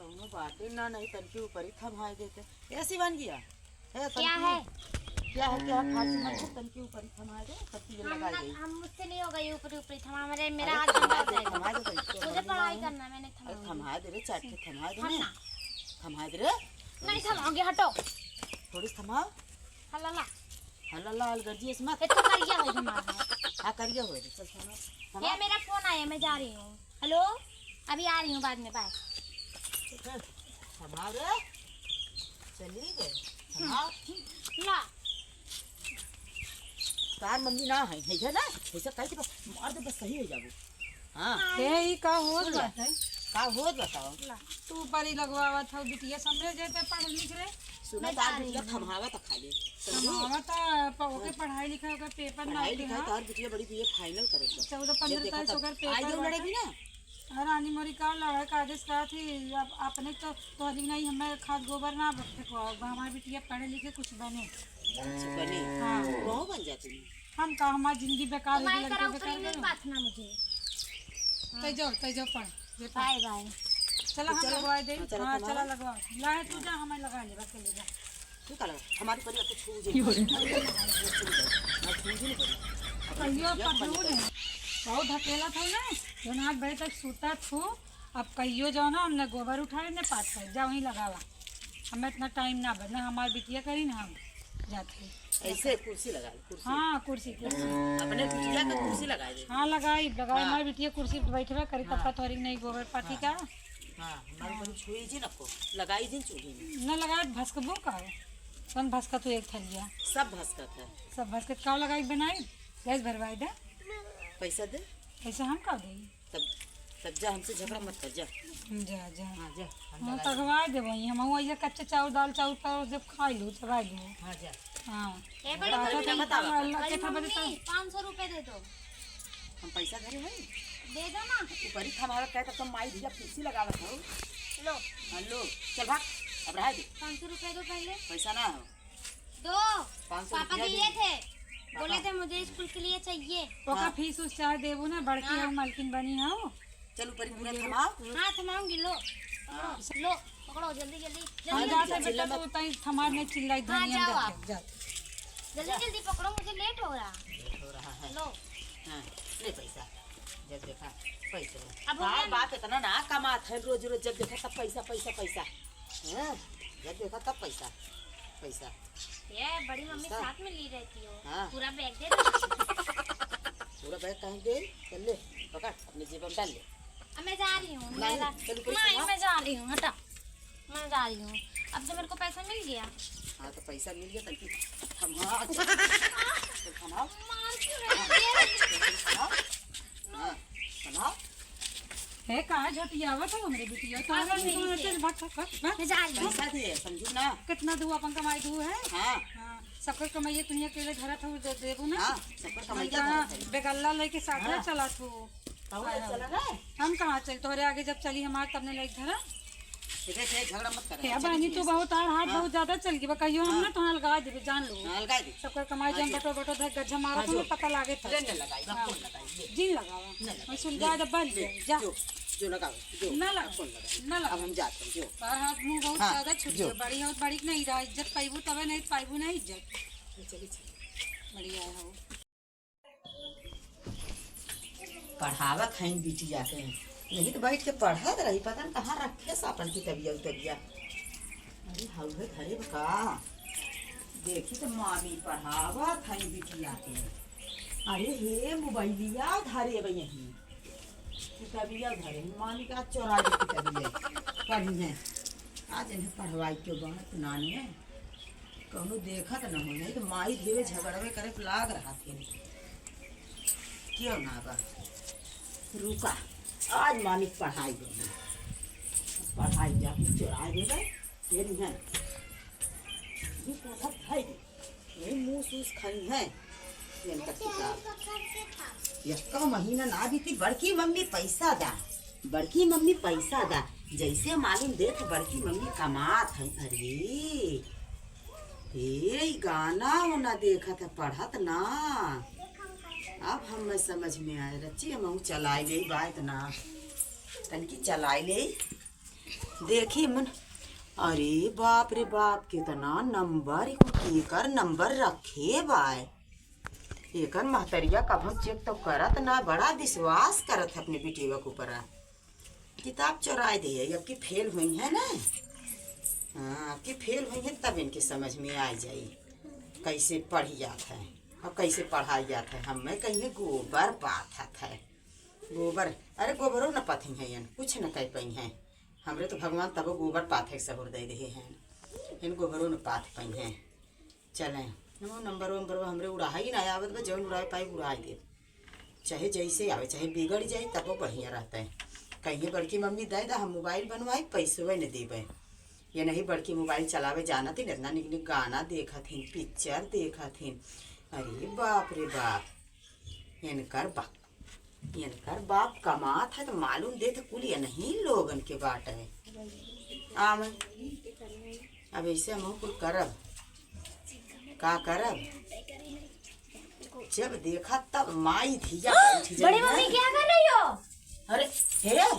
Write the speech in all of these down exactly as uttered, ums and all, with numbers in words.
कौनो बाटे ना, नहीं तनकी ऊपर ही थमाए देते। ए शिवांगिया, ए क्या तनकी, है? क्या है, क्या है? फारसी मत कर, तनकी ऊपर ही थमाए दे, तब की हम लगा ना, दे। हम मुझसे नहीं होगा ये ऊपरी ऊपरी थमा, मेरे, मेरा अरे हाथ थमा गंदा हो दे, जाएगा। थमा दे तनकी, मुझे थमाए पढ़ाई दे। करना है, मैंने अरे थमा थमाए दे रे, चार ठे थमाए दे हम ना। ना। थमाए दे रे। नहीं थमाऊंगी, हटो। थोड़ी सा थमाओ। हल्ला ला। हल्ला ला, अलगर्जी इस मत। ये तो करिया हो तुम्हारा। हाँ, करिया हो रे, चल थमा, थमा। ये मेरा फोन आया, मैं जा रही हूँ। हेलो, अभी आ रही हूँ, बाद में, बाय। थमा रे। चली गए। थमा। ला। तार मम्मी ना है, है, है ना? ऐसा कह के बस मार दे, बस सही हो जाबो। हाँ। हे, ई का होत सुन ला। बाटे? का होत बताओ? ला, तू बड़ी लगवावत हौ, बिटिया समझे जेते पढ़ लिख रे। सुनो, मैं तार जा रही बिटिया हूँ। थमावत खाली। समझू? थमावत, प-, ओके हाँ। पढ़ाई लिखाई, ओकर पेपर ना पढ़ाई होते लिखाई हैं। तार बिटिया बड़ी बीए फाइनल करत बा। चौदह जब पंद्रह देखा तारीख तब ओकर पेपर आई जाओ बाटे। लड़े भी ना। अरे रानी मोरी का लड़ाई का आदेश का थी, अब अपने तो तोहरी नहीं, हमें खाद गोबर ना फेंकवाओ, हमारी बिटिया पढ़े लिखे कुछ बने। अच्छा, बने। हाँ। वहू बन जाती है। हम का, हमारी जिंदगी बेकार हो तुम्हारी गई, तरह लड़के ऊपरी बेकार नहीं करो। बात ना मुझे। तै जाओ, तै जाओ पढ़, जे पढ़। Bye bye. चला, तो हम चलो। लगवा दे। हाँ, चलो, हाँ, तुम्हारा। चला लगवा। ला, तू जा, हमें लगा ले, बस ले जा। तू का लगा? हमारी परिया को छू जे। क्यों रे? ना छू जे नहीं करी। कहियो पटलू ने, बहुत ढकेला था ना, जौन आठ बजे तक सूता थू, अब कहियो जाओ ना, हमने गोबर उठाए ने पाथर, जा वहीं लगावा। हमें इतना टाइम ना बा, ना हमार बिटिया करी ना हम जाते। ऐसे कुर्सी लगा लो, कुर्सी। हाँ, कुर्सी, कुर्सी। अपने बिटिया का कुर्सी लगा दे। हाँ, लगाई, लगाई, हाँ। हमार बिटिया कुर्सी पे बैठबा करी, तब हाँ। का थोड़ी नहीं गोबर पाथी हाँ। का। हाँ, हमारे हाँ। को छुई जी नको, लगाई जी चूल्हे में। न लगाए भसकबो का, कौन भसका तू एक थलिया। सब भसकत है। सब भसकत का लगाई बनाई, गैस भरवाई दे। पैसा दे। पैसा हम का देई? तब, तब जा, हमसे झगड़ा मत कर, जा। जा, जा। हाँ, जा, हम हाँ, लगा तगवा देबो, हम वही कच्चे चाउर, दाल चाउर पर जब खाई लू, चबाई लू। हाँ, जा। हाँ। ए, बड़ी हाँ, मम्मी, तो मत आवा। अल्लाह के बड़ी खबर मम्मी, तो पाँच सौ रुपए दे दो। हम पैसा धरे हैं? दे दो ना। ऊपरी थमावत कहे तब तो माई भैया कुर्सी लगावत हो। लो। हाँ, लो। चल भाग, अब रहा दे। पाँच सौ रुपए दो पहले। पैसा ना हो। दो। पाँच सौ पापा रुपया दिए दे। थे, बोले पापा। थे मुझे स्कूल के लिए चाहिए। ओका हाँ। फीस उस चाहे देबू ना, बड़की हाँ। हो, मालकिन बनी हो। चल ऊपरी पूरा थमाओ। हाँ, थमाऊंगी, लो। हाँ। पकड़ो, लो, पकड़ो, जल्दी, जल्दी, हाँ, जल्दी, जाते जल्दी। बेटा, चिल्ला तो मत। उतना ही थमार में चिल्लाई हाँ, धनिया जाओ में आप। जाते, जाते। जल्दी, जल्दी पकड़ो, मुझे लेट हो रहा। लेट हो रहा है। लो। हाँ, ले पैसा। जब देखा, पैसा। अब हो बाप, गया। बाप इतना ना कमात है, रोज, रोज जब देखा तब पैसा, पैसा, पैसा। हाँ, जब देखा तब पैसा, पैसा। ये बड़ी मम्मी पैसा। साथ में ली रहती हो। हाँ। पूरा बैग दे दो। पूरा बैग कहाँ दे? चल ले, पकड़, अपने जेब में डाल ले। अब मैं जा रही हूँ, नहीं, मैं ला-, चल, कोई नहीं, सुना। मैं जा रही हूँ, हटा, मैं जा रही हूँ। अब तो मेरे को पैसा मिल गया। हाँ, तो पैसा मिल गया, तनकी थमा, थमा। मार क्यों रही है? हाँ, हाँ, थमा। हे, कहाँ झटियावत हो हमरे बिटिया? तो पागल नहीं चल, है। भाग, भाग, भाग। मैं जा रही हूँ। पैसा दे, समझू ना? कितना दू अपन कमाई दू है? हाँ। हाँ, सबकर कमाइए तुम अकेले धरत हो, दे देबू ना? हाँ, सबकर कमाइए कहाँ धरत है। बेगल्ला लेके साथ हाँ। चलत हो। कहूँ हाँ। चला ना? हम कहाँ चल, तोहरे आगे जब चली हमार तब ने लाइक धरा। ये देख, ये झगड़ा मत कर। हे बहनी, तू बहुत आड़ हाथ हाँ। बहुत ज्यादा चल गई बा, कहियो हम हाँ। ना तोहार लगा देबे, जान लो। हाँ, लगा दे। सबकर कमाई हाँ, जौन जो। बटो बटो धर गज्जा मारत हाँ, हो, जो। पता लागे था। ले, ले, लगाई, हाँ। कौन लगाई, ले। जिन लगावा। ले, लगाई, सुलगा ले, दे, बन ले, जाए, जा। जो, जो लगाओ, जो। ना लगाओ, कौन लगाई? ना लगाओ। अब हम जाते हैं, जो। तोहार हाथ मुंह बहुत हाँ, ज्यादा छूट जो। गया, बड़ी हो, बड़ी नहीं रहा, इज्जत पाइबू तबे नहीं पाइबू ना इज्जत। चली, चली। बढ़िया हो। पढ़ावत हईं बिटिया के, नहीं तो बैठ के पढ़त रही, पता न कहाँ रखे से अपन कितबिया उतबिया। अरे हउहे घरे बा का? देखी तो मामी पढ़ावत हईं बिटिया के। अरे हे मोबाइलिया धरे बा यहीं, कितबिया धरे, मामी का चोरा के कितबिया पढ़ी है। आज इन्हें पढ़वाई के बात नानी है। कौनो देखत न हो, नहीं तो माई देवे झगड़वे करे के लाग रहा थे। क्यों ना बा? रुका, आज मामी के पढ़ाई देबे। पढ़ाई जाके चोराई देबे, फिर है। ये पढ़त है, ये मुँह सूस खाई है। इनका किताब। एक महीना ना बीती, बड़की मम्मी पैसा दा, बड़की मम्मी पैसा दा, जैसे मालूम देत बड़की मम्मी कमात है। अरे, हे, ई गाना ओना देखत है, पढ़त ना। अब हमें समझ में आए, रची हम चलाई ले बात ना, तनकी चलाई ले। देखी मन, अरे बाप रे बाप, कितना नंबर, ई कुल केकर नंबर रखे बाय। एकर महतरिया कभो चेक तो करत ना, बड़ा विश्वास करत है अपने बिटिया के ऊपर। किताब चोराए दे, अब की फेल हुई है ना। हाँ, अब की फेल हुई है तब इनके समझ में आ जाई कैसे पढ़ी जात है और कैसे पढ़ाई जात है। हमें कहीं गोबर पाथत है, गोबर, अरे गोबरो न पाथी है, कुछ न कह पाई है। हमरे तो भगवान तबो गोबर पाथे के सहूर दे दे हैं, इन गोबरो न पाथ पाई हैं। चले, हम नंबर वंबर हमरे उड़ाई ना आवत बा, जौन उड़ाए पाई उड़ाई दे, चाहे जैसे आवे, चाहे बिगड़ जाए तबो बढ़िया रहता है। कहिए बड़की मम्मी दे दा, हम मोबाइल बनवाई, पैसवे न देबे। ये नहीं बड़की मोबाइल चलावे जानत ही, इतना निक निक गाना देखत ही, पिक्चर देखत ही। अरे बाप रे बाप, इनकर बा इनकर बाप कमात है तो मालूम देत कुल ये नहीं लोगन के बाटे। आम, अब ऐसे हम कुल करब, का करब? जब देखा तब माई धिया बैठ बड़ी जाई मम्मी है। क्या कर रही हो? अरे हे,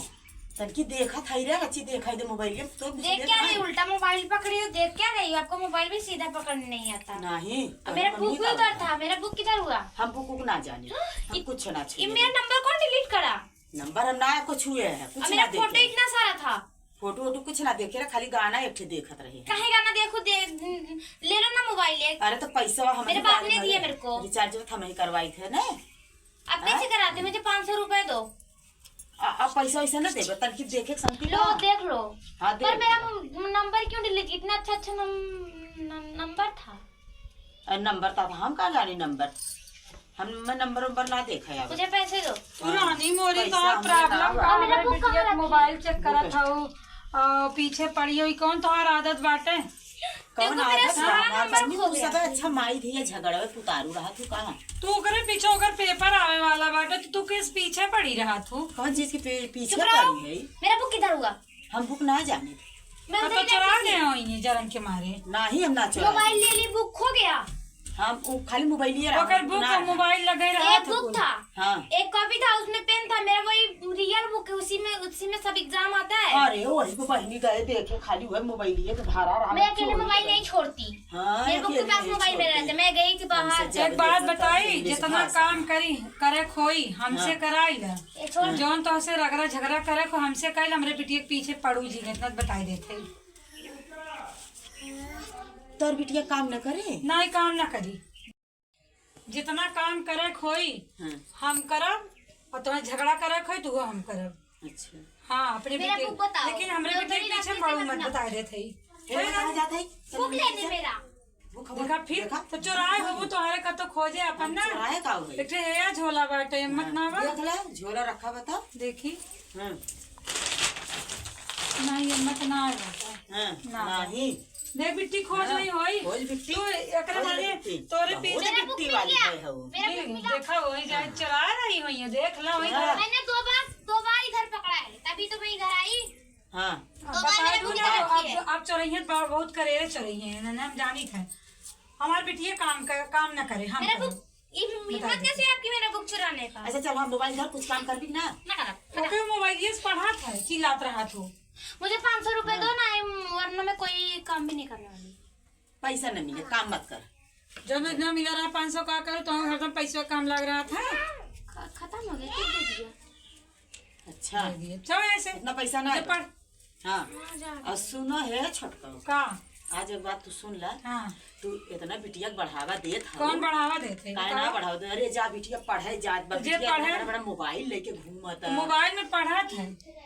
तनकी देखा था रे, अच्छी देखा दे मोबाइल में तो देख क्या रही, उल्टा मोबाइल पकड़ी हो, देख क्या रही हो? आपको मोबाइल भी सीधा पकड़ने नहीं आता। नहीं, अब मेरा बुक उधर था, मेरा बुक किधर हुआ? हम बुक उक ना जाने, हम कुछ ना छुए। मेरा नंबर कौन डिलीट करा? नंबर हम ना कुछ हुए हैं, कुछ ना देखे। मेरा फोटो इतना सारा था। फोटो वोटो कुछ ना देखे रहे, खाली गाना एक ठे देखत रहे हैं। काहे गाना देखो, दे, ले लो ना मोबाइल एक। अरे तो पैसा हम मेरे बाप ने दिया मेरे को। रिचार्ज तो हम ही करवाई थे ना। अब कैसे कराते? मुझे पाँच सौ रुपए दो। आ, अब पैसा वैसा ना देबे, तनकी देखे के शांति लो, बा। देख लो। हाँ, पर देख मेरा लो। नंबर क्यों डिलीट? इतना अच्छा अच्छा नम-, नम-, नंबर था। अरे नंबर था, हम का जानी नंबर, हम, मैं नंबर वंबर ना देखा यार। मुझे पैसे दो। हाँ, रानी मोरी तो पैसा हमरे problem ना बा। का है? मेरा बुक कहाँ रखी? मोबाइल चेक करत हूँ, आ, पीछे पड़ी हुई। कौन तोहार आदत बाटे? कौन देखो, मेरा आदत बा? सारा हमार नंबर बहिनी, खो तू गया। सब अच्छा माई धिया झगड़वे पुतारू रहा तू कहाँ? तू ओकरे पीछे, ओकर पेपर आवे वाला बाटे, तो तू किस पीछे पड़ी रहा तू? कौन चीज के पी-, पीछे चुप रहो। पड़ी है? मेरा बुक किधर हुआ? हम बुक ना जाने। मैं तो उधर चुरा लेके गए हो ये जलन के मारे। नहीं, हम ना चुरा। मोबाइल ले ली, बुक खो गया। हम वो खाली मोबाइल ही रहा, ओकर बुक ना और रहा। मोबाइल लगे रहा एक था बुक कुल। था, हाँ। एक कॉपी था, उसमें पेन था, मेरा वही रियल बुक है, उसी में, उसी में सब एग्जाम आता है। अरे वही को बहिनी गए देखे, खाली वही मोबाइल ये तो धारा रहा, मैं अकेले मोबाइल नहीं छोड़ती। हाँ, मेरे बुक के अकेले पास नहीं मोबाइल में छोड़ती। रहते, मैं गई थी बाहर। हमसे एक बात बताई, जितना काम करी, करे खोई, हमसे हाँ। कराई ला। ये छोड़। जौन तोहसे रगड़ा झगड़ा करे को हमसे कइल, हमरे बिटिया के पीछे पड़ू जी, इतना बताई देते। तोर बिटिया काम न करे? नहीं, काम न करी। जितना काम करे खोई, हाँ। हम करब, और तुम्हें झगड़ा करे खोई, तो वो हम करब। अच्छा। हाँ, अपने मेरा बेटे, बुक बताओ। लेकिन हमरे जो बेटे के मेरा पीछे पड़ू मत, बताई देते ही। मेरा कहाँ जाता है? बुक लेने मेरा। देखा फिर? देखा? तो चोराए हो, वो तोहरे का तो खोजे अपन ना। चोराए का हो? एक ठे हेया झोला बाटे, हिम्मत हाँ, ना बा। देख ले, झोला रखा बता। देखी। हाँ। नहीं, हिम्मत ना है बाटे। हाँ, ना। नहीं। देख बिट्टी, खोज हाँ, नहीं होई। खोज बिट्टी। तू एकरे खोज मारे बिट्टी। तोरे बहुत पीछे बिट्टी वाली है हो। मेरा बुक मिला। देखा होई जाए, हाँ। चोरा रही होई है, देख ला होई हाँ। घर। मैंने दो बार, दो बार इधर पकड़ा है, तभी तो मैं इधर आई। हाँ। अब बताए दो ना, अब, अब चोरइहन बा-, बहुत करेरे चोरइहन, इन्हें हम जानित है। हमार बिटिया काम कर, काम न करे, हम मेरा करें। बुक, ये हिम्मत बताए दो। कैसे आपकी मेरा बुक चुराने का? अच्छा, चल, हम मोबाइल धर, कुछ काम कर भी ना। ना करब, ओके, मोबाइल ये पढ़त है, चिल्लात रहत हो। मुझे पाँच सौ रुपए हाँ। दो ना, वरना मैं कोई काम भी नहीं करने वाली। पैसा नहीं मिले, काम मत कर। जब इतना मिला रहा पाँच सौ, का करो, तो हरदम पैसवा काम लाग रहा था। ख-, खत्म हो गया, किस दे दिया? अच्छा। दे दिया। चलो ऐसे। इतना पैसा ना ये है। पढ़। हाँ। हाँ, जा। और सुनो है छोटका। का? आज एक बात तू सुन ला। हाँ। तू इतना बिटिया के बढ़ावा देत हौ। कौन बढ़ावा देत है? काहे ना बताओ। बढ़ावा दे? अरे जा बिटिया पढ़े जात बा, तो जे बिटिया पढ़े। बड़ा बड़ा मोबाइल लेके घूमत तो है। मोबाइल में पढ़त है।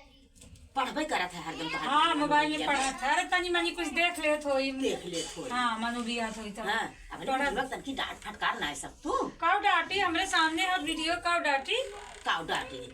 पढ़बे करत है हरदम तोहार हाँ, बिटिया, मोबाइल में मोबाइलिया में। पढ़त है। अरे, तनी मनी कुछ देख लेत होई। देख लेत होई। हाँ, मन उबियात होई तब। हाँ, अपने पढ़त। बिटिया तनकी डांट फटकार ना है सब तू। काउ डांटी, हमरे सामने हाथ वीडियो काउ डांटी? काउ डांटी?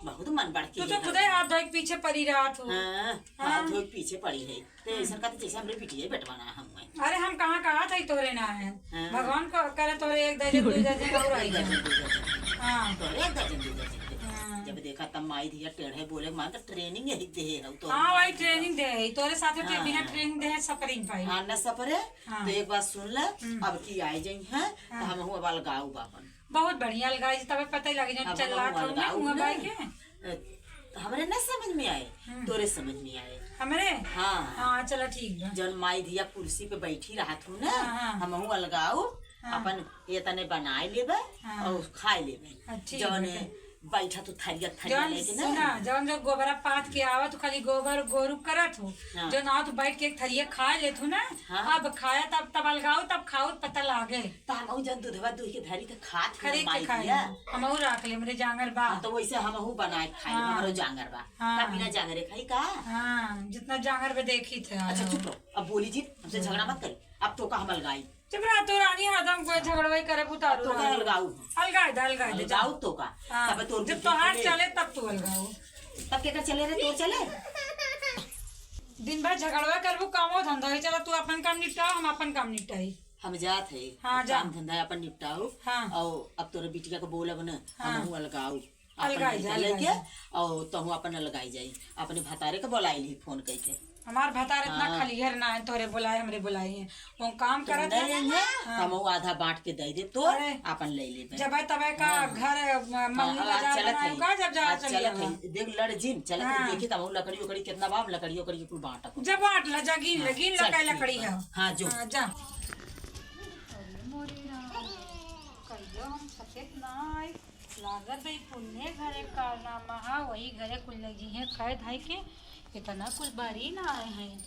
बहुत मन बढ़ के तू तो है। खुदे हाथ धोए के पीछे पड़ी रहत हो। हाँ, हाँ। हाथ धोए के पीछे पड़ी है। तो हाँ। ऐसा कहते जैसे हमरे बिटिया बेटवा ना हम हैं। अरे, हम कहाँ कहा था तोरे ना है। हाँ। भगवान को करे तोरे एक दर्जन, दो दर्जन और आई एक दर्जन, जाए। दो दर्जन। हाँ। तोरे एक दर्जन, दो दर्जन। हाँ। जब देखा तब माई धिया टेढ़े बोले, मान तो ट्रेनिंग यही दे है, तो हाँ, भाई, ट्रेनिंग दे है, तोरे साथे हाँ। बिना ट्रेनिंग दे है, सफर ही पाई। हाँ, न सफरे, हाँ। तो एक बात सुन ले, हम्म। अब की आए जाई हैं, तो हाँ। हम हूँ अब अलगाऊ बापन। बहुत बढ़िया अलगाई, तबे पता ही लगे, जब अब चल हम रहा था अलगाऊ ना, हुआ ना। भाई के। अ, हमरे न समझ में आए। हम्म। तोरे समझ में आए। हमरे? हाँ। हाँ, चला ठीक बा। जौन माई धिया कुर्सी पे बैठी रहत हूँ ना, हाँ, हाँ। हमहू अलगाऊ, हाँ। अपन ये तने बनाए लेबे हाँ। और खाए लेबे। हाँ, ठीक जौन बाटे। बैठा तू थरिया, थरिया जौन लेके ना। सुना, जौन जो गोबरा पाथ के आवत, खाली गोबर गोरू करत हो, हाँ। जौन आवत बैठ के एक थरिया खा लेत हो ना, हाँ। अब खाया तब, तब अलगाऊ, तब खाऊ, पता लागे। त हमहू जौन दूधवा दूध के धरी के खात हई खरीद के माई खाई। दिया। हमहू राख ले, हमरे जांगर बा। हाँ, तो वैसे हमहू बनाए के खाई, हाँ। हमरो जांगर बा। हाँ। का बिना जांगरे खाई का? हाँ, जितना जांगर बे देखी थे, अच्छा, हाँ। चुप रहो, अब बोली जी, हमसे हम्म। झगड़ा मत करी। अब तो का हम अलगाई। चुप रह तू रानी, हरदम कोई झगड़वाई करे, अब उतारू तो का रानी। अलगाऊ। अलगाई दे, अलगाई दे, जा। अलगाऊ तो का? हाँ, तब तोर जब बुद्धि तोहार खुले। चले, तब तू अलगाऊ। तब केकर चले रे, तोर चले? दिन भर झगड़वा करबू, कामो धंधा ही चला, तू अपन काम निपटाओ, हम अपन काम निपटाई। हम जात है, हाँ, अब जा। काम धंधा अपन निपटाओ। हाँ। और अब तोरे बिटिया को बोलब न, हाँ। हमहू अलगाऊ। अपन अलगाई जा, बिटिया अलगाई लेके, जा। और तहू अपन अलगाई जाई, अपने भतारे के बोलाई ली फोन कइके। हमार भतार इतना हाँ। खलिहर ना है, तोरे बोलाए, हमरे बोलाई है। वो काम करत चंदा है। यही है, हाँ। हम वो आधा बांट के दे दे तो अरे, आपन ले लेबे। जब है तब है का हाँ। घर, म-, हाँ, महल आज बाजार चलत बनाए है। का, जब जा आज चली चलत है। है। देख लड़ जिन, चलत है, हाँ। देखी तब वो लकड़ी उकड़ी कितना बा, लकड़ी उकड़ी के कुल बांटब। जब बांट ला, जा गिन ले, हाँ, गिन ले चल, का ठीक लकड़ी बा। है। हाँ, जो। हाँ, जा। अरे मोरे राम, कहियो हम सचेत ना आए। लागत है पुन्ने घरे कारनामा हा, वही घरे कुल लई जइहें कैद है के। इतना कुल बरी ना आए हैं।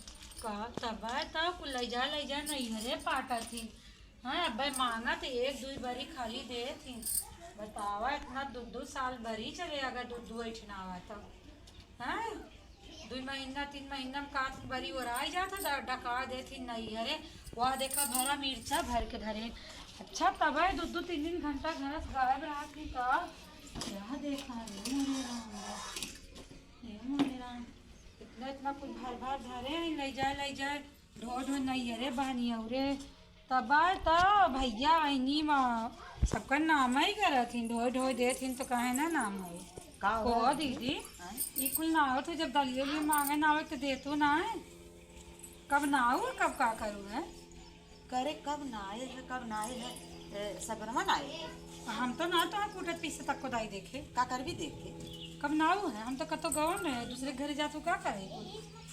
का तब है त कुल लई जा, लई जा नैहरे पाटा थी। हाँ, अब्बे मांगा त एक दुई बरी खाली दे थी। बतावा, इतना दू दू साल बरी चले, अगर दू दू ऐठना आवा तो। हाँ? दुई महीना, तीन महीना में कात बरी ओराई जात है, ड-, डका देत ही नैहरे। वह देखा भरा मिर्चा भर के धरे। अच्छा, तबे दू दू तीन तीन घंटा घर से गायब रहत ही का? यह देखा, हे मोरे राम, हे मोरे राम, इतना, इतना कुछ भर भर धरे हैं, ले जाए, ले जाए, ढो ढो नैहरे बहनी औरे। तब त भैया अइनी मा सबका नाम ही करत हिन, ढोए ढोए देत हिन तो कहे ना नाम है। का हो को दीदी? हाँ? ई कुल ना हो तो जब दलियो लिए मांगे ना हो तो देतो ना है। कब ना हो, कब का करू है? करे कब ना आए है, कब ना आए है, ए, सगरवा ना आए है। हम तो ना तो हम कूटत पीसे तक को दाई देखे। का करबी देखे? कब ना हो है, हम तो कतो गवन रहे, दूसरे घरे जातो का करे?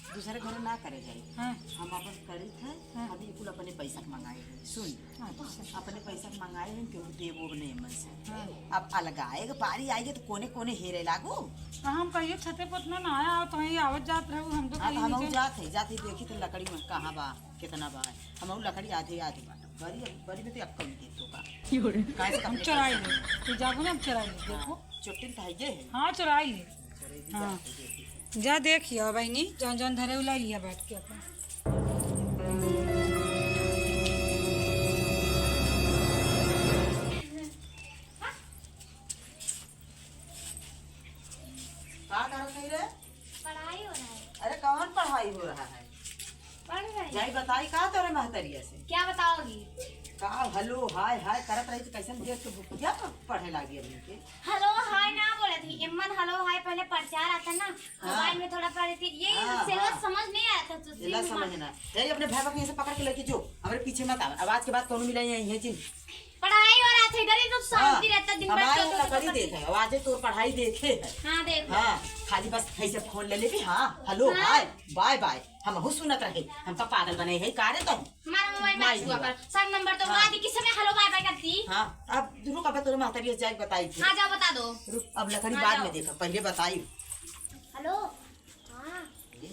दूसरे घरे ना करे जाई। हाँ। हम अपन करित है, हाँ। अभी कुल अपने पैसा के मंगाए हैं। सुन, अच्छा। अपने पैसा के मंगाए हैं, केहू देबो नहीं मन से। हाँ। अब अलगाए के बारी आई है तो कोने कोने हेरे लागू। तो हम कहिए छते पर उतना ना आया, तो वहीं आवत जात रहू, हम तो हाँ, तो कहीं हम नीचे जात है, जात है, देखी तो लकड़ी में कहाँ बा, कितना बा। हम लकड़ी आधे आधे बाटब। बड़ी, बड़ी में तो अब कम दे तो का। काहे से हम अपने चुराई पैसा ले। तू जाबो ना, हम चुराई ले, हाँ, देखो। चोटिल तो है ये है। हाँ, चुराई ले। हाँ। जा देखिया बहिनी, जौन जौन धरे उलाई लिया बैठ के अपन। का करत है रे? पढ़ाई हो रहा है। अरे कौन पढ़ाई हो रहा है? पढ़ रही। जाई बताई का तोरे महतरिया से? क्या बताओगी? का हेलो हाय हाय करत रही तो कैसन देख के बुकिया पर पढ़े लागी अभी के? हेलो हाय ना बोलत ही, एमन हेलो हाय पहले प्रचार आता ना, हाँ। मोबाइल में थोड़ा पढ़े थी, ये हाँ, सिलेबस हाँ। समझ नहीं आया था तो सिलेबस समझ ना। यही अपने भाई बाप यहीं से पकड़ के लेके जो, हमारे पीछे मत आवे। अब आज के बाद कौनो मिला यहीं है जिन। पढ़ाई हो रहा था इधर ही तो शांति हाँ। रहता दिन भर हमारे तो लकड़ी देखे, अब आज तो पढ़ाई देखे है। हाँ, देख लो। हाँ, खाली बस ऐसे फोन ले लेबी, हाँ, हेलो, हाँ। हाय, बाय, बाय। हमहू सुनत रहे, हम तो पागल बने है, का रे तुम? हमारा मोबाइल माई मैच हुआ दिया। पर, सर नंबर तो हाँ। मार दी, किस समय हेलो बाय बाय करती? हाँ, अब रुक, अब तोरे महतरिया से जाके बताई थी। हाँ, जाओ बता दो। रुक, अब लकड़ी हाँ, बाद जाओ। में देखा, पहले बताई। हेलो, हाँ। ये?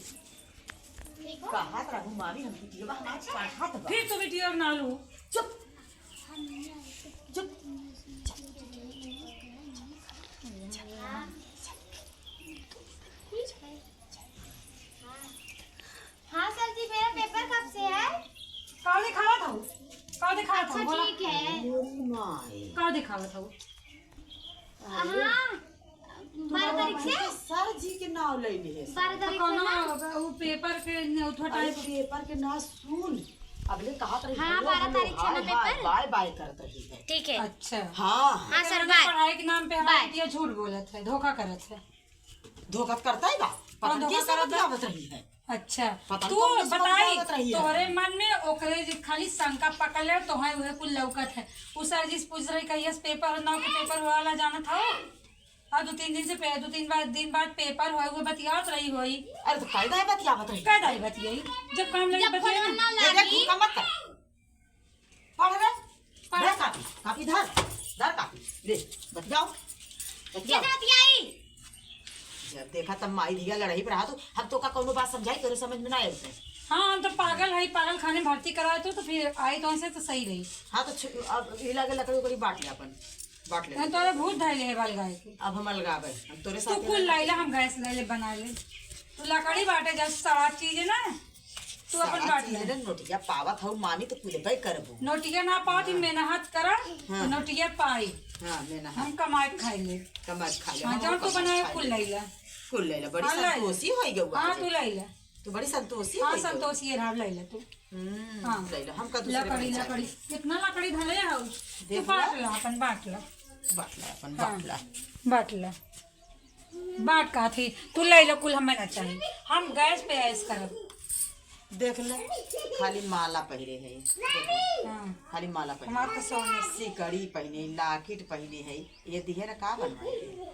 ठीक हो? कहत रहू मामी, हम वीडियो बा, हम आज पढ़त बा। फिर तो वीडियो बना लूँ। चुप। चुप। हाँ। हाँ सर जी, मेरा पेपर कब से है? का दिखावत हऊ? का दिखावत हऊ? अच्छा, बोला। ठीक है। अरे माई। का दिखावत हऊ? हाँ, बारह तारीख से। सर जी के नाव ले लिए। बारह तारीख से कौनो ना। उ पेपर के न उठो अरे टाइप। पेपर के ना सुन। अबले कहत रही, हाँ, हेलो, बारह हेलो, तारीख से हाय, ना हाय, पेपर। बाय, बाय करत रही है। ठीक है। अच्छा। हाँ। हाँ, सर, बाय। पढ़ाई के नाम पे हमारे बाय। बिटिया झूठ बोलत है, धोखा करत है। धोखा करता है बा? पता कौन नहीं धोखा कैसे करत बा? बतियावत रही है। अच्छा, पता नहीं तू कौन कैसे बताई, बतियावत रही है। तोहरे मन में ओकरे जे खाली शंका पकड़ ले, तोहे उहे कुल लौकत है। उ सर जी से पूछ रही, कहिया से पेपर हो, नाव के पेपर हो वाला जानत हो? अब दो तीन दिन से पे-, दो तीन बार, दिन बाद पेपर होए, वो बतियात रही होई। अरे तो कायदा है बतियावत रही। कायदा है बतियाई। जब काम लगे जब बतियाई फोन ना। ना ये देख, लागी। तू का मत कर। पढ़ रे। पढ़। धर कापी, कापी धर। धर कापी। ले, बतियाओ। बतियाओ। कितना बतियाई? जब देखा तब माई धिया लड़ाई पर हाथ, हम तो का कौनो बात समझाई, तोरे समझ में ना आए। हाँ, हम तो पागल है, पागल खाने में भर्ती कराए तो, तो फिर आई तो ऐसे तो सही रही। हाँ, तो छु-, अब हिला के लकड़ी उकड़ी बांट ले अपन। बांट ले। नहीं, तोरे भूत धइले है बाल गाय के। अब हम अलगावे, हम तोरे तू साथे कुल अलगावे। लाइला, हम गैस ले ले, बना ले। तू लकड़ी बांटे जा, सारा चीज है ना, तू अपन सारा बांट चीज ले। है ना, नोटिया पावत हऊ मामी तो कुल बे करबू। नोटिया ना पावत, हाँ। मेहनत करा, हाँ। नोटिया पाई। हाँ, मेहनत। हम कमाए खाई ले। कमाए खा ले, हाँ, हम जौन तू कमाए बनाए खा कुल ले। लाइला। कुल लाइला, बड़ी हाँ, लाइला। संतोषी होई गऊ हाँ, आज। तू लाइला। तू बड़ी संतोषी हाँ, होई गऊ। संतोषी है, हाँ, लाइला तू। हम्म, हाँ। लाइला, हमका दूसरे लकड़ी, बड़ी लकड़ी। चाहिए। कितना लकड़ी धरे हऊ? तू देख बांट ला। ला, अपन बांट ला। बांट ला, अपन हाँ, बांट ला। बांट ला। बात का थी, तू ले लो कुल, हमें ना चाहिए, हम गैस पे ऐश करब। देख ले, खाली माला पहिरे है, देख ले, हाँ। खाली माला पहिरे। हमार तो सोने। सिकड़ी पहिने, लाकिट पहिने है, ये दिहे ना का बनवाए?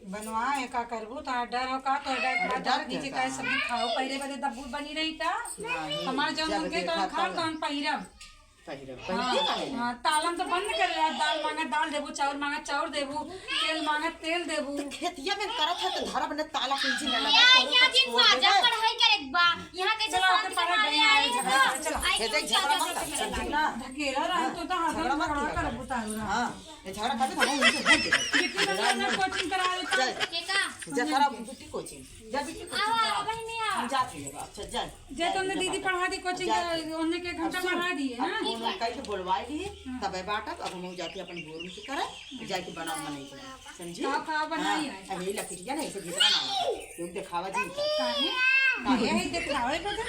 बनवाए का करबू, तो डर हो का, तो डर अरे का, डर नीचे के का है, का? सब खाओ, पहिरे बदे दब्बू बनी रही का? नहीं, हमार जौन जब उनके देखा तौन खाओ, तब। तौन पहिरब। पहिरब, हाँ, पहिरबे करे। हाँ, तालम तो बंद कर ले, दाल मांगा दाल देबू, चाउर मांगा चाउर देबू, तेल मांगा तेल देबू। तो खेतिया में करत है तो धरब ने ताला कुंजी न लगा, यहाँ, तोरो यहाँ कुछ दिन छोड़ बाजा देबे। पढ़ाई करे के बा, यहाँ कैसे चलो, शांत आपके पढ़ाई करवाने बढ़िया आए है, हो? झगड़ा, चलो। आई हे देख, क्यों झगड़ा क्या मत कर, करते समझी हैं? ना? ढकेला रहे तो, तो हाँ, झगड़ा मत झगड़ा किया कर करो। बुतारू रहा। हाँ, ये झगड़ा खातिर हम उनसे बोल दे। बिट्टी बस अपना कोचिंग करा लेता। चल। के का? जा करा बिट्टी कोचिंग। जा बिट्टी कोचिंग आवा, करा। आवा, बहिनी, आवा। हम जात ही है, अच्छा, जा। जे तुमने दीदी पढ़ा दी कोचिंग, जा। उन्हें के घंटा अब सुन, पढ़ा दिए, अब हाँ? फोन उन कइके बोलवाए लिए, हाँ। तबे बाटब, अब हम जाके अपन भोर में की करे, जाके बनाओ मनई के, समझी? का, का बनाई हाँ, है? अब यही लकड़िया नहीं, इसे भीतर ना, क्यों दिखावा जी? काहे? काहे? यही दिखावे को तो।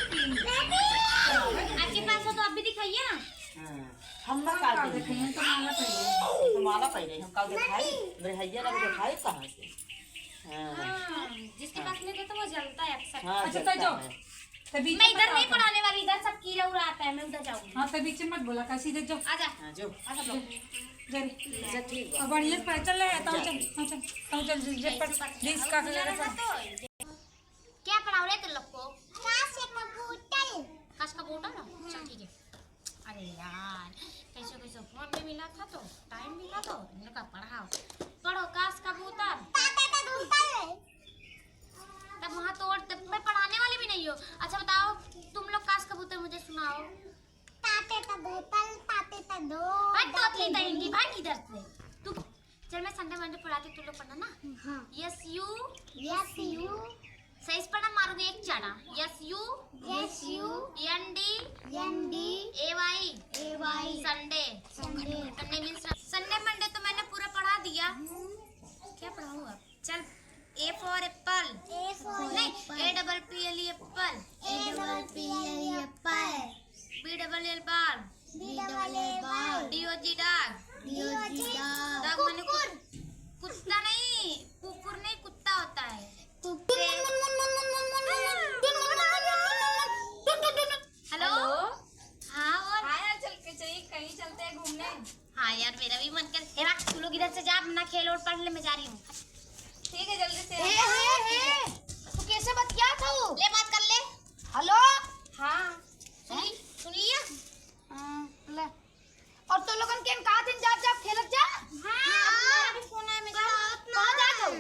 आपके पास हो तो आप भी दिखाइए ना। हाँ, हम ना हम का का देखें? देखें, हम तो माला पहने। तो माला पहने, हम का दिखाई? मेरे हैया ना दिखाई कहाँ से? हाँ। हाँ, जिसके हाँ। पास नहीं रहता, वो जलता है अक्सर। हाँ, अच्छा, जलता तै जाओ। है। तै बीच मैं में इधर मत नहीं आओ। पढ़ाने वाली, इधर सब कीड़ा उड़ा आता है, मैं उधर जाऊंगी। हाँ, तै बीच में मत बोला, का सीधे जाओ। आजा। हाँ, जो। आजा, जा। जा रे। अच्छा, ठीक बा। अब बढ़िया से पढ़, चल रहा है, ताऊ जा। चल, ताऊ चल, ताऊ चल, जल्दी से पढ़, ऐसी बात प्लीज, नहीं। का और करे मिला पढ़। रहा तो क्या पढ़ाओ रे तुम लोग को? कास का बोतल। कास का बोतल? चल, ठीक है। अरे यार, कैसे कैसे फोन भी मिला था तो, टाइम मिला तो, इन लोग का पढ़ाओ। पढ़ो, कास का बोतल। ताते का बोतल। तब वहाँ तोड़, तब मैं पढ़ाने वाली भी नहीं हूँ। अच्छा बताओ, तुम लोग कास का बोतल मुझे सुनाओ। ताते का बोतल, ताते का दो। हट, तोतली दहेंगी, भाग इधर से। तू चल, मैं संडे मंडे पढ़ाती, तू लोग पढ़ना ना। हाँ। S U। S U। सही से पढ़ना, मारूंगी एक चाटा। S U। S U। N D। N D। A Y। A Y। Sunday. Sunday. Sunday means Sunday Monday तो मैंने पूरा पढ़ा दिया। हम्म। क्या पढ़ाऊँ अब? चल, A for apple। A for नहीं, apple। A double P L E apple। A double P L E apple। B double L ball। B double L ball। D O G dog। D O G dog। Dog माने कुकुर। कुत-, कुत्ता नहीं, कुकुर नहीं, कुत्ता होता है। कुकुर। हेलो। हेलो। हाँ, और? हाँ यार, चल के चाहिए, कहीं चलते हैं घूमने। हाँ यार, मेरा भी मन कर। ए, रख, तू लोग इधर से जा, अपना खेल और पढ़ ले, मैं जा रही हूँ। ठीक है, जल्दी से। ए, ए, ए, तू कैसे बतियात हो? ले, बात कर ले। हेलो। हाँ, सुन ली, सुन लिया? हाँ, ले। और तो लोगन के हम कहा दिन जात जात खेलत जा? हाँ, हाँ। अपना भी फोन है, मैं कहाँ, जाऊँ। कहाँ जात हो?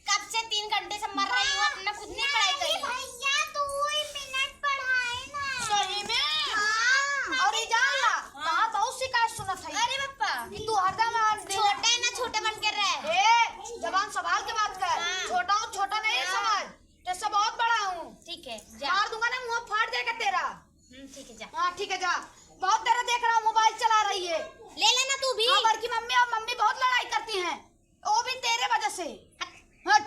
कब से तीन घंटे से मर रही हूँ, अपना खुद नहीं पढ़ाई करी। भैया, दो ही मिनट पढ़ाए ना। सही में? हाँ। और ये जान ला, हाँ। कहाँ बहुत शिकायत सुनत है। अरे पप्पा। कि तू हरदम छोटा है ना, छोटा बन के रहे। ए, जबान संभाल के बात कर। हाँ। छोटा हूँ, छोटा नहीं हाँ। समझ। तेरे से बहुत बड़ा हूँ। ठीक है, जा। मार दूंगा ना, मुंह फाट जाएगा तेरा। हम्म, ठीक है, जा। हाँ, ठीक है, जा। बहुत तेरा देख रहा हूँ, मोबाइल चला रही है। ले लेना तू भी। हाँ, बड़की मम्मी और मम्मी बहुत लड़ाई करती हैं, वो भी तेरे वजह से। हट। हट,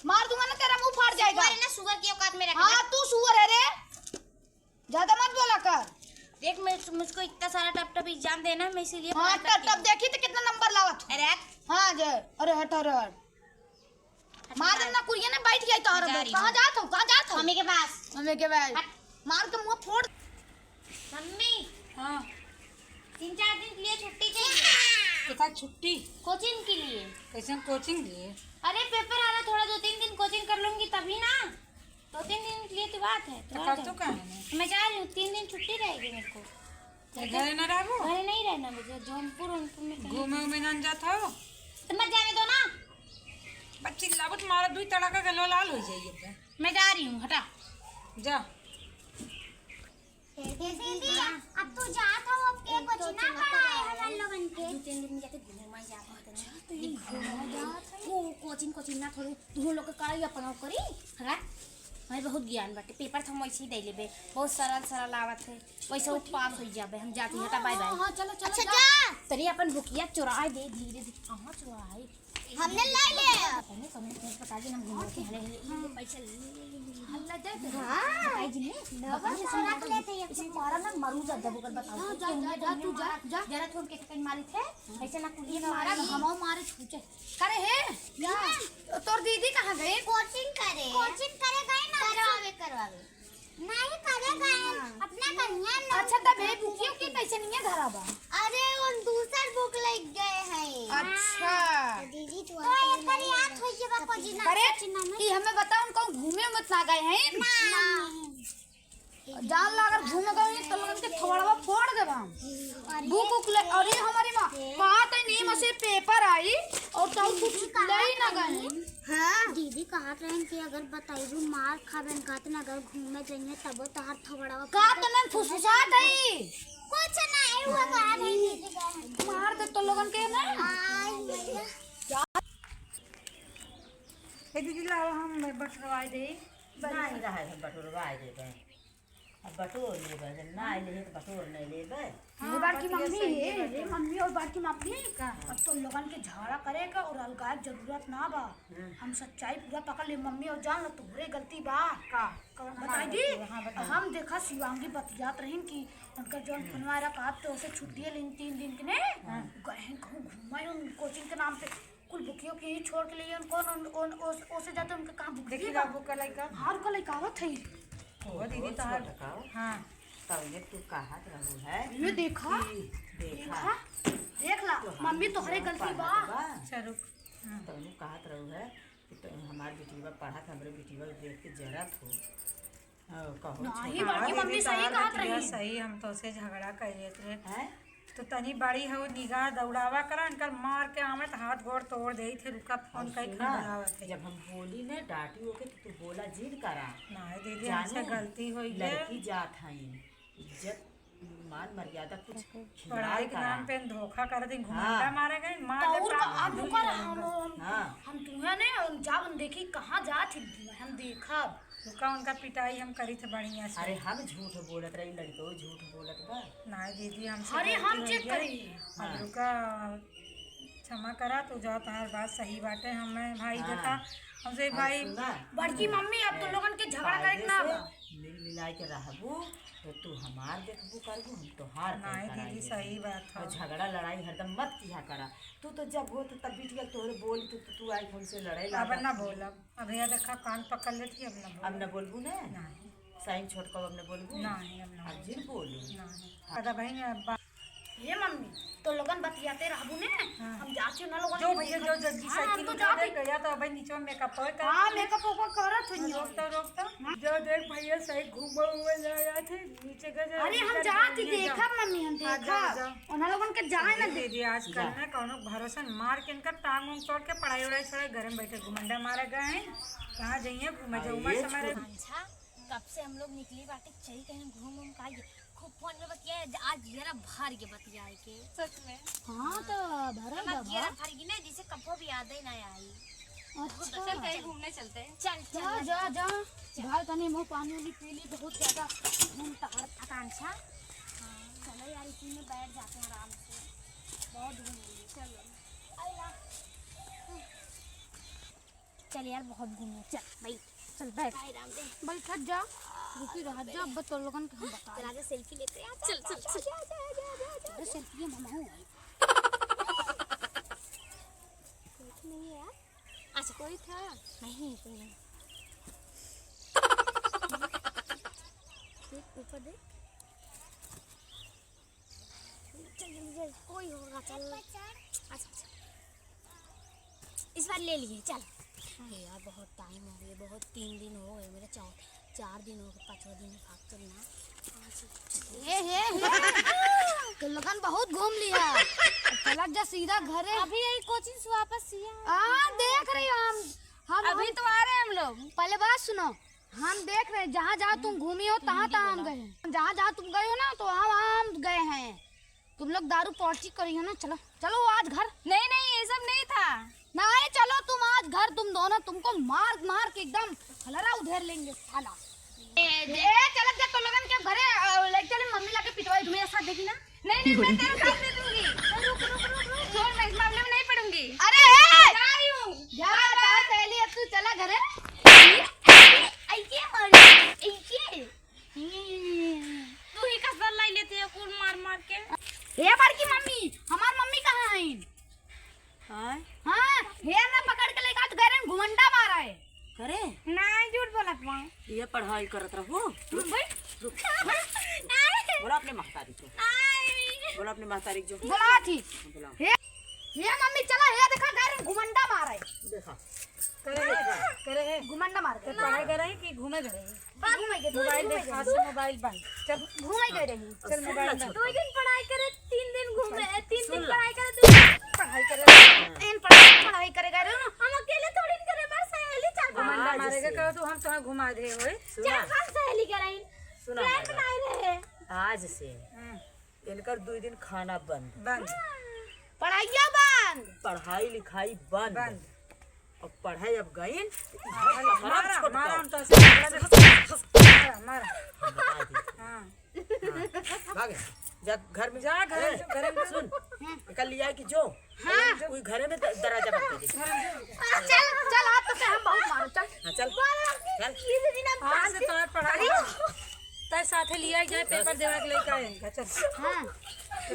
मार दूंगा ना, तेरा मुंह फाट जाएगा। सुअर है ना, सुअर की औकात में रख। हाँ, तू सुअर है रे, ज्यादा मत बोला कर। देख, मैं, मुझको इतना सारा टप टप एग्जाम देना है, मैं इसीलिए हाँ, पढ़ाई करती टप टप हूँ। देखी तो कितना नंबर लावत। अरे हट। हाँ, जय। अरे हट, अरे हट। मार देना कुरिया ना, बैठ गई तोहर जा बे। रही कहाँ हूँ। जात हो? कहाँ जात हो? मम्मी के पास। मम्मी के पास। हट। मार के मुंह फोड़। मम्मी। हाँ। तीन चार दिन के लिए छुट्टी चाहिए। के साथ छुट्टी? कोचिंग के लिए। कैसन कोचिंग लिए? अरे, पेपर आ रहा, थोड़ा दो तीन दिन कोचिंग कर लूंगी तभी ना। दो तीन दिन के लिए तो बात है, तो तो बात कर है। तो कहाँ है? मैं जा रही हूँ, तीन दिन छुट्टी रहेगी मेरे को। तो घरे ना रहबो? घरे नहीं रहना मुझे, जौनपुर, वौनपुर में कहीं। घूमे उमे ना जात हो? तो मत जाने दो ना। बच्ची लाबत मारा दुई तड़ाका के लो लाल हो जाइए। मैं जा रही हूँ, हटा। जा। दीदी, अब तू जात हो, अब के एक तो कोचिंग ना पढ़ाए हमन लोगन के। दो तीन दिन में जाके घूमे जात हो, तो अच्छा, तो ये घूमे जात है। को-, कोचिंग, कोचिंग ना थोड़ी, तू लोग के कराई, अपना करी, हरा? हमें बहुत ज्ञान बाटे, पेपर तो हम वैसे ही दे लेबे, बहुत सरल, सरल आवत है, वैसे वो पास हो जाबे, हम जाती, हटा, बाय, बाय। हाँ, हाँ, चलो, चलो, अच्छा, जा। जा। तनी अपन बुकिया चुराए दे, धीरे से, कहाँ चुराए? हमने ले ले। पहले कमेंट में बता देना, हम घूम के हले हले, ये पैसा ले, ले, ले, ले, ले। हम ना जाए तो। हाँ। बताई जी ने, ना, बताई बस जी ने, रख लेते हैं इसे अपने। मारा ना, मरू जा, जब ओकर बताओ। हाँ, जा, जा, जा, तू जा, जा। जरा छोड़ के कहीं मारी थे, ऐसे ना कुछ ये ना मारा, मारी। हम मारे छूचे। करे हे? क्या? तोर दीदी कहाँ गई? कोचिंग करे। कोचिंग करे गए ना। करवावे, करवावे। नहीं करेगा, हाँ। अपना कन्या ना। अच्छा, तब ये बुकियो के कैसे नहीं है धरा बा? अरे, उन दूसर बुक लग गए हैं। अच्छा। तो दीदी, तू तो एक बार याद हो जाबा, कोचिंग ना, करे, कोचिंग ना। ई हमें बताओ, उनको घूमे मत ना गए हैं? ना। जान ला, अगर घूमे गए हैं, तो लोगन के थोबड़वा फोड़ देबा हम। अरे। बुक उक ले, अरे, हमारी माँ, कहा तो नीम से पेपर आई और तो कुछ ले ही ना गए। हाँ। दीदी कहत रहन कि अगर बताइबू मार खाबेन, कहत ना अगर घूमे जाइए तबो तहार थोबड़वा का फूट तने फुसफुसात है? कुछ नहीं हुआ, कहा नहीं दीदी गए। मार दे तो लोगन के ना। आई भैया। ए दीदी, लाओ हम बटरवाई दे। नहीं रहा है, बटरवाई दे दे। अब बटोर लेबे, जब ना अइले है तो बटोर नहीं लेबे। हाँ, ये बड़की मम्मी, ये, ये मम्मी और बड़की मम्मी, का? अब तो लोगन के झगड़ा करे का और अलगाए के जरूरत ना बा। हम्म। हम सच्चाई पूरा पकड़ ले मम्मी, और जान लो तोहरे गलती बा। का? का बताई दी? हाँ, बताई। हम देखा शिवांगी बतियात रहीन कि उनका जौन हम्म। फोनवा रहा, आप तो उसे छुट्टी लेन तीन दिन के ने, हाँ। गए हैं कहूँ घूमा है उन कोचिंग के नाम पे। कुल बुकियो के ही छोड़ के लिए उनको, उन, उन, ओस-, ओसे जाते उनके कहाँ बुक देखी दी बा? बाबू का लइका। हाँ, उनका लइका आवत है। ओ, दीदी, तोहार छोटका। हाँ। तब ये तू कहत रहू है ये देखा। कि देखा। देखा। देख ला, तोहार मम्मी तोहरे बिटिया गलती बा। पढ़त बा। अच्छा, रुक। हाँ। तब ये कहत रहू है कि तो हमार बिटिया पढ़त, हमरे बिटिया देख के जरत हो। हाँ, कहो नहीं, छोटका। बड़की हाँ, मम्मी दीदी, सही तोहार कहत बिटिया रही। सही, हम तो से झगड़ा कर लेत रहे। हैं? तो तनी बड़ी हो, निगाह दौड़ावा करा, इनकर मार के आवे तो हाथ गोड़ तोड़ दे थे। रुका, फोन और कई सुना, खन बुलावत है। जब हम बोली ने डांटी ओके तो तू बोला जिन करा। नहीं दीदी, जाने, हमसे गलती होई गई। लड़की जात है, इज्जत मान मर्यादा कुछ खियाल पढ़ाई के करा। नाम पे धोखा कर दी, घुमंडा हाँ। मारे गए, मार तो दे और का, पाँव हम में रुका रहा, हम, हम, हाँ। हम तुम्हें ने, हम जाओ, हम देखी कहाँ जात ही, हम देखब। रुका, उनका पिटाई हम करी थे बढ़िया से। अरे, हम झूठ बोलत रही, लड़को झूठ बोलत बा। नहीं दीदी, हमसे अरे, गलती हम हो चेक गई। करी। अब हाँ। रुका, क्षमा करा, तू जाओ, तुम्हारी बात सही बाटे। हमें भाई हाँ। देखा, हमसे और भाई सुना, बड़की मम्मी, अब तुम ए, लोगन के झगड़ा करे के कायदे ना से बा। मिल मिलाए के रहबू, तो तू हमार देखबू करबू, हम तोहार नहीं कई दीदी, कराई सही देबू। बात है। और झगड़ा लड़ाई हरदम मत किया करा। तू तो जब हो तो तब बिटिया तोहरे बोली, तो तू, तू आई हमसे लड़ाई अब लागत ना है। बोलब। अब ये देखा, कान पकड़ लेती, अब ना बोलब। अब ना बोलबू ना? नहीं। साइन छोटका, अब ना बोलबू? नहीं, अब ना अब बोलब। जिन बोलू। नहीं। हाँ। दादा बहन, अब बा- ये मम्मी, तो लोगन बतियाते रहबू ने, हाँ। हम जाती हूँ ना लोगन जो के भैया, देखत। जो जल्दी हाँ, साइकिल हम तो उठा जाती। दे, या तो भाई नीचे मेकअप और कर। हाँ, मेकअप ओकअप करत हुई। रोक तो, रोक तो। हाँ। जो देख भैया, सही घूमो हुए जा रहा थे, नीचे का जा, अरे, हम नीचे जाती, जा। देखब मम्मी, हम हाँ, देखब। जाओ, जाओ। उन्हें लोगन के जाए ना दे दे। दीदी, आजकल जा। ना कौनो भरोसा न, मार के इनका टांग उंग तोड़ के पढ़ाई उड़ाई छोड़े, घर में बैठे घुमंडा मारे गए हैं। कहाँ जाइए, घूमे हाँ, जाओ, ये मत हमारे। छोड़। अच्छा, कब से हम लोग निकली बाटे, चली कहीं घूम उम का आइए। खूब फोन में बतिया, आज जरा भर के बतियाए के। सच में? हाँ, तो भरा हमार बा। जियरा भर गई ना, जिसे कबो भी याद ही ना आई। अच्छा। चल, कहीं घूमने चलते हैं। चल, जा, चल। जा, जा। चल। भाई, तनी मुँह पानी उनी पी ली, बहुत ज्यादा घूम टहर थकान छा। हाँ। चलो यार, इसी में बैठ जाते हैं आराम से, बहुत घूम लिए। चलो। अरे यार। चल यार, बहुत घूमे, चल बैठ, चल बैठ। हाय राम रे। बैठ जा, रुकी रह जा, अब तो लोगन के हम बता चल, आगे सेल्फी लेते हैं। चल, चल, चल। अरे सेल्फी हम हूँ। कोई तो नहीं है यार। अच्छा, कोई था? नहीं, कोई नहीं। देख, ऊपर देख। चल, जल्दी, जल्दी, कोई होगा, चल। ऊपर चढ़। अच्छा, अच्छा। इस बार ले लिए, चल। ए यार, बहुत टाइम हो गया, बहुत, तीन दिन हो गए मेरे, चार, चार दिन हो गए, पाँचवा दिन है, भाग चल ना। ए, हे, हे। तो लगन बहुत घूम लिया। अब चला जा सीधा घरे। अभी यही कोचिंग से वापस सिया। हाँ, देख रही हो हम, हम, अभी हम तो आ रहे हैं हम लोग। पहले बात सुनो, हम देख रहे हैं, जहाँ जहाँ तुम घूमी हो, तहाँ तहाँ हम गए हैं। जहाँ जहाँ तुम गए हो ना, तो वहाँ वहाँ हम गए हैं। तुम लोग दारू पार्टी करी हो ना, चलो, चलो आज घर। नहीं, नहीं, ये सब नहीं था। नहीं, चलो तुम आज घर, तुम दोनों, तुमको मार मार के एकदम खलरा उधेर लेंगे साला। ए, ए, चलत जा तो लोगन के घरे, अ, ले चले मम्मी लाके पिटवाई तुम्हें, ऐसा देखी ना। नहीं, नहीं, मैं तेरे साथ नहीं दूंगी। रुक, रुक, रुक, रुक, छोड़, मैं इस मामले में नहीं पड़ूंगी। अरे, ए! जा रही हूँ। जा, जा, जा। सहेली, अब तू चला घरे। ऐसे मार, ऐसे। तू ही कसर लाई लेते हो, कूल मार मार के। ए बड़की मम्मी, हमार मम्मी कहाँ है? हाँ? हाँ, हेर ना पकड़ के लेके आज गए रहे, घुमंडा मारा है। करे? नहीं, झूठ बोलत बा। ये पढ़ाई करत रहो। रुक, रुक। बोला अपने महतारी को। बोला अपने महतारी को। बोला थी। बोला। हे, हे मम्मी चला, हे देखा गए रहे, घुमंडा मारा है। देखा। करे है, करे है। घुमंडा मार के। पढ़ाई करे है कि घूमे करे है? घूमे के, मोबाइल देख, आज से मोबाइल बंद। चल। घूमे गए रही। चल, मोबाइल बंद। दो दिन पढ़ाई करे, तीन दिन घूमे, तीन दिन पढ़ाई करे, दो दिन पढ़ाई करे। तीन पढ़ाई, पढ़ाई करे गए रहे ना। हम अकेले थोड़ी न करे, बस सहेली चार पांच। घुमंडा मारे के कहो तो हम तुम्हें घुमा दे होए। चार पांच सहेली के रही। सुना plan बनाए रहे। आज से हम्म। इनकर दुई दिन खाना बंद। बंद। पढ़ाइया बंद। पढ़ाई लिखाई बंद। बंद। अब पढ़े अब गइन, हाँ, मारा, मारा, हम तो ऐसे मारा, मारा। हम बता दी। हाँ। हाँ, भाग। जा घर में। जा घर में, ए, घर में। सुन, एका लिया कि जो, हाँ। कोई घरे में द-, दरवाजा बंद कर दे। चल, चल, आज तो से हम बहुत मारो, चल। हाँ, चल। चल। आज से तोहर पढ़ाई। तय साथे लिया जाए, पेपर देवे के लेके आए इनका, चल। हाँ।